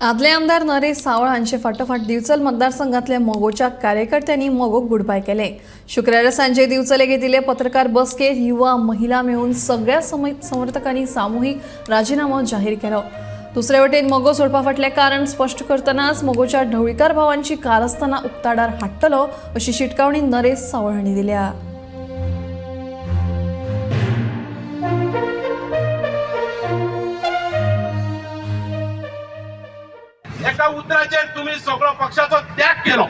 आदले आमदार नरेश सावळ हांचे फाटोफाट दिवचल मतदारसंघातल्या मगोच्या कार्यकर्त्यांनी मगोक गुडबाय केले. शुक्रारा सांजे दिवचले घेतिल्ले पत्रकार बसकेत युवा महिला मेळून सगळ्या समर्थकांनी सामूहिक राजीनामो जाहीर केलो. दुसरे वटेन मगो सोडपा फाटलें कारण स्पश्ट करतनाच मगोच्या ढवळीकार भावांची कारस्थानां उक्ताडार हाडटलो अशी शिटकावणी नरेश सावळ हांणी दिल्या. एका उतराचेर तुम्ही सगळो पक्षाचो त्याग केलो.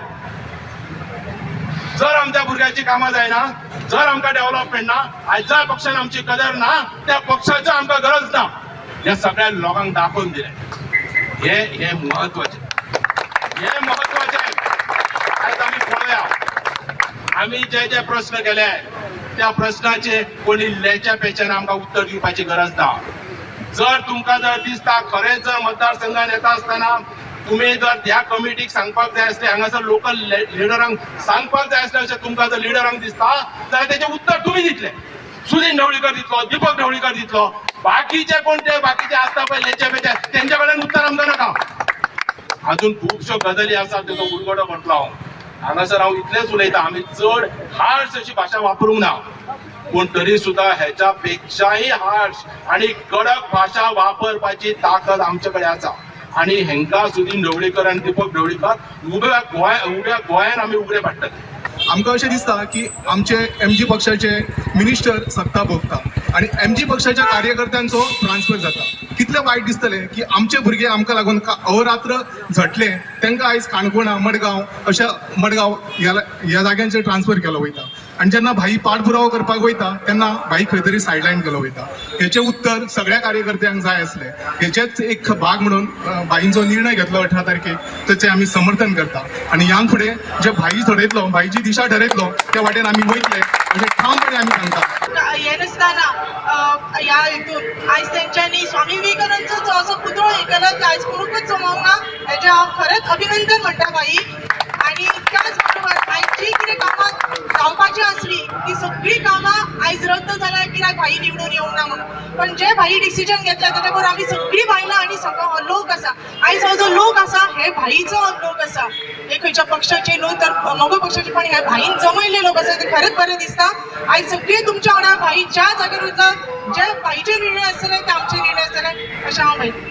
जर आमच्या भुरग्याची कामां जायना, जर आमकां डेव्हलपमेंट ना, आयज ज्या पक्षान आमची कदर ना, त्या पक्षाचो आमकां गरज ना, हे सगळ्या लोकांक दाखोवन दिलें. हे हे म्हत्वाचें, हे म्हत्वाचें. आयज आमी पळोवया, आमी जे जे प्रस्न केले त्या प्रस्नाचे कोणी लेच्या पेच्यान आमकां उत्तर दिवपाची गरज ना. जर तुमकां जर दिसता खरेंच जर मतदारसंघात येता आसतना तुम्ही जर ह्या कमिटीक सांगपाक जाय आसलें, हांगासर लोकल लिडरांक सांगपाक जाय आसलें, अशें तुमकां जर लिडरांक दिसता जाल्यार तेचें उत्तर तुमी दितले. सुदिन ढवळीकर दितलो, दीपक ढवळीकर दितलो, बाकीचे कोण ते बाकीचे आसता पळय लेचे पेचे तेंच्या कडल्यान उत्तर आमकां नाका. अजून खुबश्यो गजाली आसात, तेजो उलगडो करतलो हांव. हांगासर हांव इतलेंच उलयता, आमी चड हार्श अशी भाशा वापरूंक ना, पूण तरी सुद्धा ह्याच्या पेक्षाही हार्श आणि कडक भाशा वापरपाची ताकद आमचे कडेन आसा. आणि हेंका सुदीन ढवळीकर आनी दीपक ढवळीकर उब्या गोंय उब्या गोंयान आमी उगडे पाडटले. आमकां अशें दिसता की आमचे एमजी पक्षाचे मिनिस्टर सत्ता भोगता आणि एमजी पक्षाच्या कार्यकर्त्यांचो ट्रान्सफर जाता. कितलें वायट दिसतलें की आमचे भुरगे आमकां लागून अहोरात्र झटले, तांकां आयज काणकोणा, मडगांव अशा मडगांव ह्या ह्या जाग्यांचेर ट्रान्सफर केलो वयता. आनी जेन्ना भाई पाठपुरावो करपाक वयता तेन्ना भाई खंय तरी सायडलायन केलो वयता. हेचें उत्तर सगळ्या कार्यकर्त्यांक जाय आसलें. हेचेच एक भाग म्हणून भाईंचो निर्णय घेतलो 18 तारखेक, ताचें आमी समर्थन करता. आनी ह्यान फुडें जे भाई ठरयतलो, भाईची दिशा ठरयतलो, त्या वाटेन आमी वयतले अशें ठामपणे आमी सांगता. हे नासतना ह्या हितून आयज तेंच्यांनी स्वामी विवेकानंदचो जो असो पुतळो हे केलो ते आयज कोणूकच जमोंक ना. हेजें हांव खरेंच अभिनंदन म्हणटा भाई. आनी त्याच बरोबर आयज जी कितें कामां जावपाची आसली ती सगळीं कामां आयज रद्द जाल्या, कित्याक भाई निवडून येवंक ना म्हणून. पण जे भाई डिसिजन घेतले तेच्या बरोबर आमी सगळीं बायलां आनी सगळो हो लोक आसा. आयज हो जो लोक आसा हे भाईचो लोक आसा, हे खंयच्या पक्षाचे न्हू तर मगो पक्षाचे, पण हे भाईन जमयल्ले लोक आसा. ते खरेंच बरें दिसता. आयज सगळे तुमच्या वांगडा भाई ज्या जाग्यार वयता, जे भाईचे निर्णय आसतले ते आमचे निर्णय आसतले अशें हांव म्हणटा.